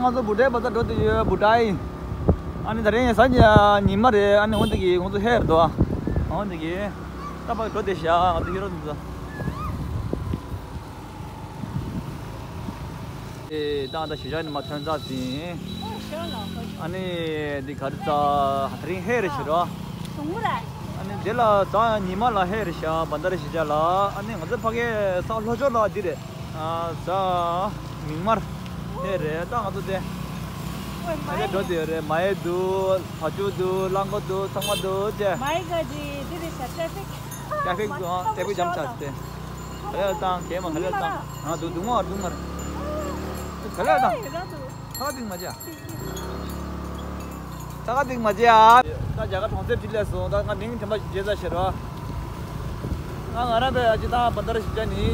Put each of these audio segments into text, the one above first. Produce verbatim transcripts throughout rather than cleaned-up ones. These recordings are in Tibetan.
ང་ཚོ་བུ་ཊའི་བ་ཛར་འགྲོ་བསྡད་ཡོད། བུ་ཊའི། ཨ་ནི་ད་རིང་གཟའ་ཉི་ཉི་མ་རེད། ཨ་ནི་འོ་འདི་གི་ང་ཚོ་ཧེ་རེད་དོ། འོ་འདི་གི་ད་ཕར་འགྲོ་བསྡད་ཤག་ང་ཚོ་ཧེ་རོ་འདི་ཚོ། ཨེ་ད་ད་ཞེ་དྲག་ནི་མ་ཐོན་ཙང་ཟིན། ཨ་ནི་འདི་ག་རེ་ཙ་ད་རིང་ཧེ་རེད་ཤི་རོ། ཨ་ནི་འདི་ལ་གཟའ་ཉི་མ་ལ་ཧེ་རེད་ཤག་བན་དར་ཞེ་དྲག་ལ། ཨ་ནི་ང་ཚོ་ཕ་གི་ས་ལྷོ་ཕྱོགས་ལ་འདི་རེད། ཨ་གཟའ་མིག་དམར་ཧེ་རེད། ད་ང་ཚོ་དེ་ཨ་ནི་འགྲོ་དེ་རེད། མ་ཡེ་འདུག་བ་ཅུ་འདུག་གླང་མགོ་འདུག་ཚང་མ་འདུག་ཅེ། མ་ཡེ་ག་ཇི་འདི་རེད་ཤག་ཊེ་ཕིག་ཊེ་ཕིག་འདུག་ཨ་ཊེ་ཕིག་ཇམ་ཆགས་ཏེ། ག་ལེར་བཏང་གད་མ་ག་ལེར་བཏང་། ཨ་འདུག་འདུག་མ་འདུག་མ་རེད། ག་ལེར་བཏང་། ད་ག་ཏིག་མ་བྱེད། ད་ག་ཏིག་མ་བྱེད་ཨ། ད་རྒྱ་གར་གྲོང་གསེབ་ཅིག་སླེབས་སོང་། ད་ང་མིང་དྲན་པ་ཞིག་བརྗེད་ཚར་ཤག་རོ། ང་ང་རང་པའི་ཨ་ཅེ་ད་བན་དར་ཞེ་དྲག་ནི།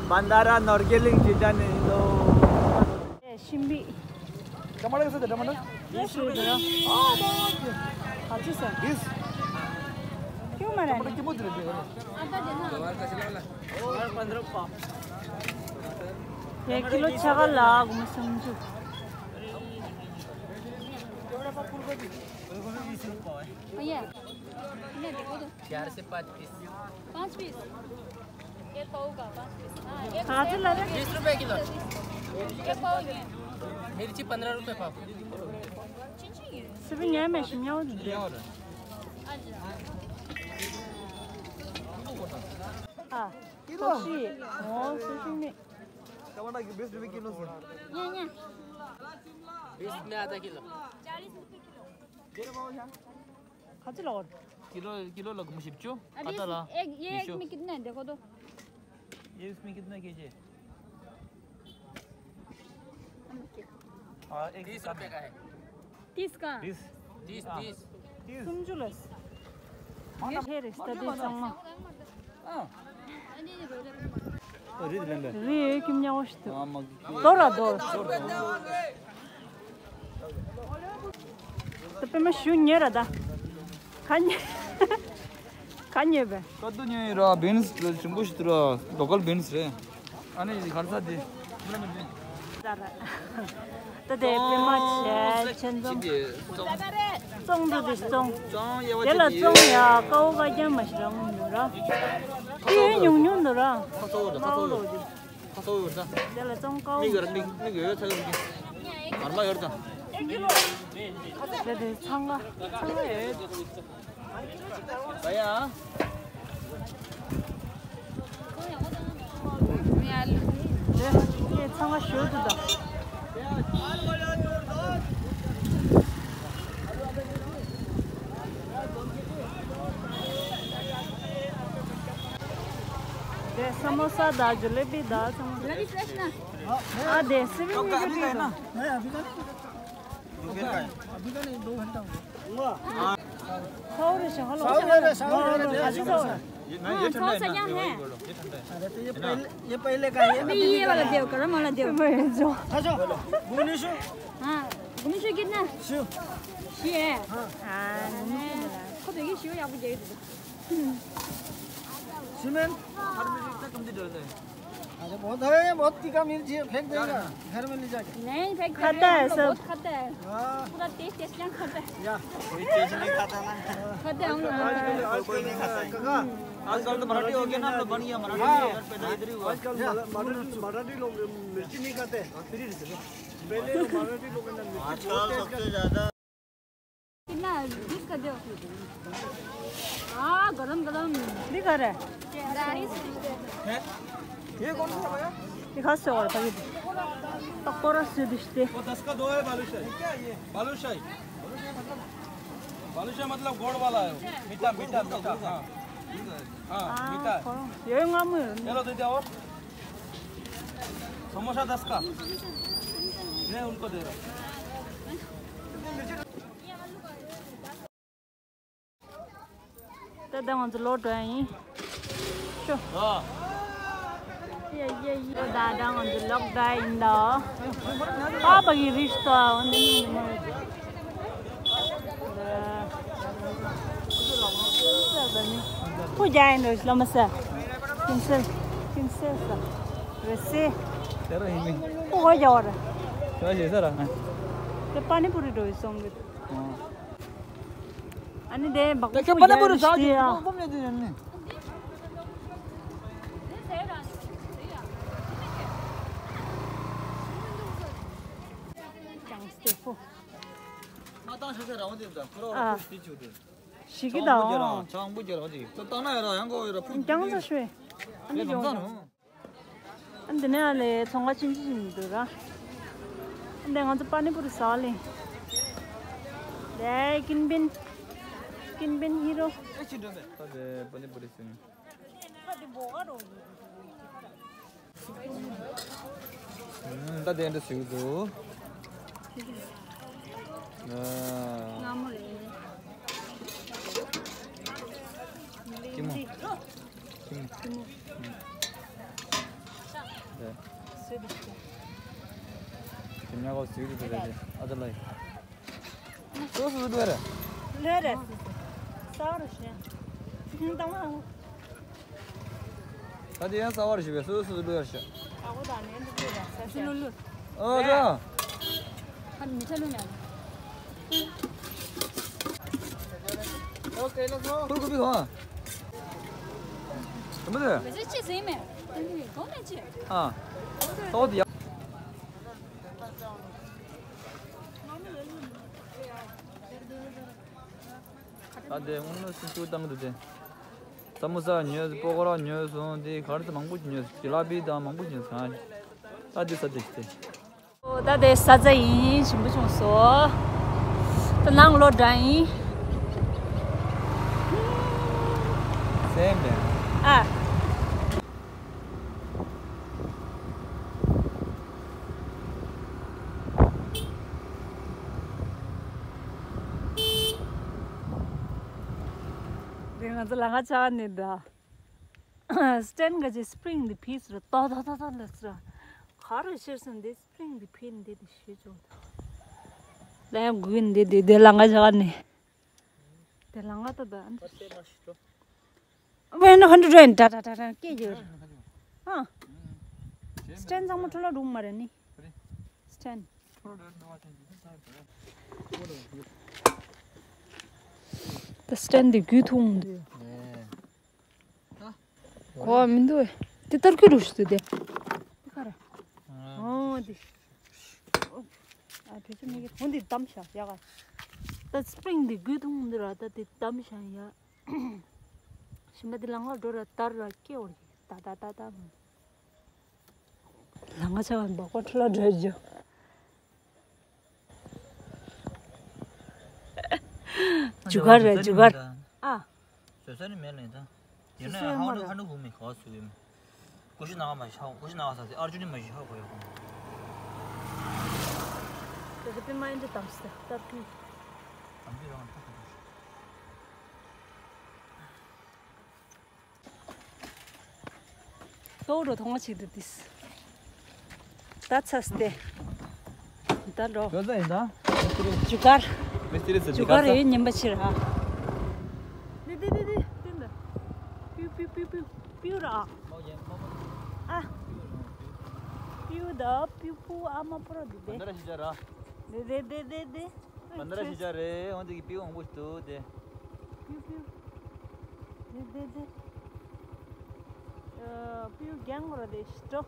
བན་དར་ནོར་གྱི་གླིང་ཞེ་དྲག་ནི་ཡིན་ནོ། ཤིང་བི། टमाटर कैसे थे टमाटर? बीस रुपए किलो। हाँ, हाँ, हाँ। अच्छे से। बीस। क्यों मारा टमाटर नहीं? क्यों बोल रहे थे? ये किलो छगा लाग में समझू। भैया, इन्हें देखो तो। चार से पाँच पीस। पाँच पीस? ये पाव का पाँच पीस। हाँ, एक हाँ, तो ला रहे। बीस रुपए किलो। ये पाव ये। मिर्ची पन्द्रह रुपए पाव। सिर्फ यहाँ में शिमला हो। हाँ, किलो। ओ, सुशी में। टमाटर की बीस रुपए किलो से। ये, ये। बीस में आधा किलो। चालीस रुपए किलो। खा चलो और। किलो, किलो ལ་སྒོར་མོ་བཞི་བཅུ། अभी ཁ་ཏ་ལ་एक, ये एक में कितना है, देखो तो। ये इसमें कितना केजी है? हाँ, एक तीस रुपए का है। तीस का? तीस। तीस, हाँ। तीस। तीस। सुन जुलस। ये है रिश्ता दे संगमा। ཨ། རི་ལེན་པས། རི་ཡོད་ཀྱི་མཉམ་པོ་ཞིག་འདུག་ཨ་མ། རྡོ་ར་རྡོ། ད་པད་མ་ཞུ་ཉེ་ར་ད། ག་ཉེ། ག་ཉེ་བས། ཀ་ཏུ་ཉོས་ཡིན་ར། བིན་སི་ཞིམ་པོ་ཞིག་འདུག་ར། ལོ་ཀལ་བིན་སི་རེད། ཨ་ནི་གར་ས་དེ། ད་ར། ད་དེ་པད་མ་བྱས་ཆེན་ཙོང་། ཙོང་འདུག་དེ་ཙོང་། ཙོང་ཡ་བ་དེ་ལ་ཙོང་ཡ་ཀའོ་ཀ་རྒྱ་མ་ཞིག་རང་ཡོད་ར། དེ་ཉུང་ཉུང་འདུག་ར། ཁ་ཚོ་བོ་ར་ཁ་ཚོ་བོ་ར། ཁ་ཚོ་བོ་ཡོད་ད། དེ་ལ་ཙོང་ཀའོ། མིག་ཡོད་མིག་མིག་ཡོད་ཚ་ཡོད་མིག་མར་མ་ཡོད་ད། དེ་དེ་ཚང་ག་ཚང་ག་ཡོད། ད་ཡ། ངས་ཚང་མ་ཞོར་དུ་དང་། དེ་ས་མོ་ས་དང་ཇོ་ལེ་བི་དང་ཚང་མ། ཨ་དེ་སི་བི་མི་གི་དེ་དང་། अभी का नहीं, दो घंटा हो गया। खाओ रे, खाओ रे, खाओ रे। ये, नहीं, ये ठंडा है ना, ये वही बोलो, ये ठंडा है। अरे तो ये पहले, ये पहले का है। अभी ये वाला दो, गरम वाला दो। जो। हाँ, जो। गुमनिशु। हाँ, गुमनिशु कितना? शु। शु है? हाँ। हाँ, गुमनिशु। खुद ये शु या वो ये। सीमेंट। हर में इतना कम दे देते हैं। अरे बहुत है, बहुत तीखा मिर्च है, फेंक देगा घर में ले जाके। नहीं, फेंक खाता है सब। बहुत खाता है। हाँ। पूरा टेस्ट टेस्ट क्या खाता है? या। कोई चीज नहीं खाता ना। खाता है हम लोग। आजकल, आजकल, कोई नहीं खाता है। काका, आजकल तो मराठी हो गया ना, हम लोग बन गया मराठी। हाँ। पैदा इधर ही हुआ। आजकल मरा-, मराठी, मराठी लोग मिर्ची नहीं खाते। पहले तो मराठी लोग ना मिर्ची बहुत तेज खाते। कितना? बीस का दो। हाँ, गरम गरम। दिखा रहा है। हैं? ये कौन सा है भैया? दिखा से और भाई। पकौड़ा से दिखते। वो दस का दो है बालूशाही। क्या ये? बालूशाही। बालूशाही मतलब गोड़ वाला है। मीठा, मीठा, मीठा। हाँ। हाँ, हाँ, मीठा है। ये ना मुझे। चलो, दे दे और। समोसा दस का। मैं उनको दे रहा हूँ। ད་ལྟ་ང་ཚོ་ལོག་འགྲོ་ཡ་ཡིན། ཤོ། ཡ་ཡ་ཡ། ད་ལྟ་ང་ཚོ་ལོག་འགྲོ་ཡ་ཡིན་ད། ཨ་ཕ་གི་རིས་ཏོ་འོ་ནི་ནི་མ་རེད། ཁུ་རྒྱ་ཡིན་འགྲོ་ལོ་མ་ས། ཀིན་སེལ། ཀིན་སེལ་ས། རེ་སེ། དེ་ར་ཡིན་མིན། ཨོ་ཧོ་ཡ་བ་ར། ཁྱོད་ཞེ་ས་ར། དེ་པ་ནི་པུ་རི་འགྲོ་ཡི་སོང་གི། ཨ་ནི་དེ་བག་ད་ཁྱོད་པ་ནི་པུ་རི་ཟ་གི་ཡ། སྤོམ་ནས་དེ་ཡོད་ནི། ཀྱང་སྟེ་ཧོ། ང་ཏང་ཤ་ཤ་རང་དེ་ད་ཁོ་ར་ཨ། ཁུ་སྟི་ཆུ་དེ། ཞིག་གི་ད་ཆང་བུ་རྒྱ་ར་ཨོ། ཆང་བུ་རྒྱ་ར་དེ་ད་ཏང་ན་ཡ་ར་ཡང་གོ་ཡ་ར་ཕུ་ཀྱང་ཚ་ཤོས། ཨ་ནི་ཡོང་ད། ཨ་འདི་ནས་ཨ་ལས་ཚོང་ཁང་ཆུང་ཆུང་ཞིག་འདུག་ར། ཨ་འདི་ང་ཚོ་པ་ནི་པུ་རི་ཟ་ལེ། དེ་ཀིན་པིན། ཀིན་པིན་ཧི་རོ། ད་དེ་པ་ནི་པུ་རི་ཟིན། ད་དེ་འདྲ་ཞིག་འདུག་ཨ། སྔ་མོ་རེད། ཀི་མོ། ཀི་མོ། ཀི་མོ། ཨ། སུས་དེ་ཞིག་ཀི་མོ་གོ་སུས་དེ་རེད། ཨ་ད་ལ་ཡི། སོ་སོ་སོ་ལོས་རེད། ལོས་རེད། སོ་སོ། ས་རུ་ཤེས། ད་མ། ད་དེ་ཡང་ས་བར་ཞིག་བས་སོ་སོ་སོ་ལོས་རེད་ཤག་ཨ་ཁུ་དང་ནན་དུ་ལོས་རེད་ས་ཤེས། ཨོ་ད། ཧ་མི་ཆ་ལོས་མེད། ཨོ་ཁེ་ལ་སོ། ཁུར་ཁུར་བི་གང་། དེ་མ་དེ། མི་ཚེ་ཅི་ཟིན་མེད། དེ་ནི་གང་ནས་ཅི། ཨ། ཏོག་དེ་ཡ། ད་དེ་དངོས་གནས་སུ་བཏང་གི་འདུག་དེ། ས་མོ་ས་ཉོས། པོ་ཀོ་ར་ཉོས་སོང་། དེ་ག་རེ་ཚོ་མང་པོ་ཉོས། ཇི་ལ་པི་དང་མང་པོ་ཉོས་སོང་། ད་དེ་ས་དེ་ཞིག་དེ། ད་དེ་ས་ཛ་ཡིན། ཞིམ་པོ་བྱུང་སོང་། ད་ནང་ལོག་འགྲོ་ཡིན། སེམས་པས། ཨ། དེ་ང་ཚོ་ལམ་ཁ་ཆགས་ནས་ད། སི་ཊེན་ག་ཅི་སི་པི་རིང་དེ་ཕིས་ར་ཏོ་ཏོ་ཏོ་ཏོ་ལ་སི་ར། ག་རེ་ཤེར་སོང་དེ་སི་པི་རིང་དེ་ཕིས་འདི་དེ་ཤེས་ཆོག་ད་ཡང་དགོས་འདི་དེ་དེ་ལམ་ཁ་ཆགས་ནས། དེ་ལམ་ཁ་ཏོ་ད། When hundred and da da da da སྐད་ཡོད། ཨ། སི་ཊེན་ཚང་མ་འཕྲོ་བརླག་འགྲོ་གི་མ་རེད་ནི། སི་ཊེན། ད་སི་ཊེན་འདི་རྒྱུད་ཐུང་འདུག་གོ་བ་མི་འདུག་དེ་ལྟར་ཁུ་རུ་ཞིག་འདུག་དེ། དེ་ག་རེ། ཨོ་དེ། ཨ་བེད་སྤྱོད་མི་དགོས། འོ་འདི་བསྡམས་ཤག་ཡ་ག་ད་སི་པི་རིང་འདི་རྒྱུད་ཐུང་འདི་ར་ད་དེ་བསྡམས་ཤག་ཡ། ཞིམ་པ་འདི་ལམ་ཁ་འགྲོ་ར་དར་ར་སྐྱེ་འོར་གི་ད་ད་ད་ད། ལམ་ཁ་ཆགས་པ་འབག་པ་འཕྲོ་བརླག་འགྲོ་རྒྱུ། རྒྱུ་སྐར་རེད་རྒྱུ་སྐར། ཨ། བཟོད་ས་ནི་མེད་ལེ་ད། ཡིན་ན་ཧ་ནུ་ཧ་ནུ་ཧུ་མི་ག་བ་སུ་ཡིན། ཀུ་ཤུ་ནང་མ་ཤ་ཀུ་ཤུ་ནང་ས་སི་ཨར་ཇུ་ནི་མ་ཤི་ཧ་གོ་ཡོད་གོ། དེ་ཚོ་པི་མ་ཡིན་དུ་དམ་སི་ད་པི། དམ་པི་རང་ད་ག་དུ། ལྟོ་རོ་ཐོང་བ་ཆེ་དུ་ཏིས། ད་ཚ་སྟེ། ད་འགྲོ། ཡོད་ས་ཡིན་ད། རྒྱུ་སྐར། མི་སྟེར་ས་རྒྱུ་སྐར་རེད་ཉན་པ་ཕྱིར་ཧ། དེ་དེ་དེ་དེ་དེ་འདི། པིའུ་པིའུ་པིའུ་པིའུ་པིའུ་ར། ཨ། པིའུ་ད་པིའུ་པུ་ཨ་མ་པོ་ར་འདི་དེ། འདི་ར་ཤི་ཅ་ར། དེ་དེ་དེ་དེ་དེ། ཨ་འདི་ར་ཤི་ཅ་རེད། འོན་ཏེ་གི་པིའུ་འོང་པོ་ཞིག་འདུག་དེ། པིའུ་པིའུ། དེ་དེ་དེ། ཨ། པིའུ་རྒྱང་ར་དེ་ཞིག་འགྲོ།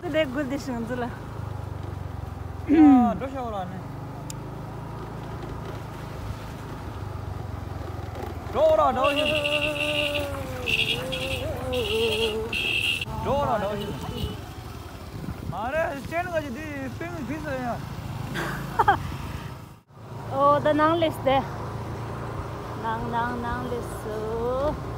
དེ་དེ་དགུ་དེ་ཞིག་འཛུལ་ལ། ཨ། འགྲོ་ཤོག་ར་ནི། འགྲོ་ར་འགྲོ་ཤོག་འགྲོ་ར་འགྲོ་ཤོག་མ་རེད། ཅན་ག་ཅི་དེ་པིང་ཕི་སོ་ཡ། ཨོ་ད་ནང་ལེས་ཏེ། ནང་ནང་ནང་ལེས་སོ།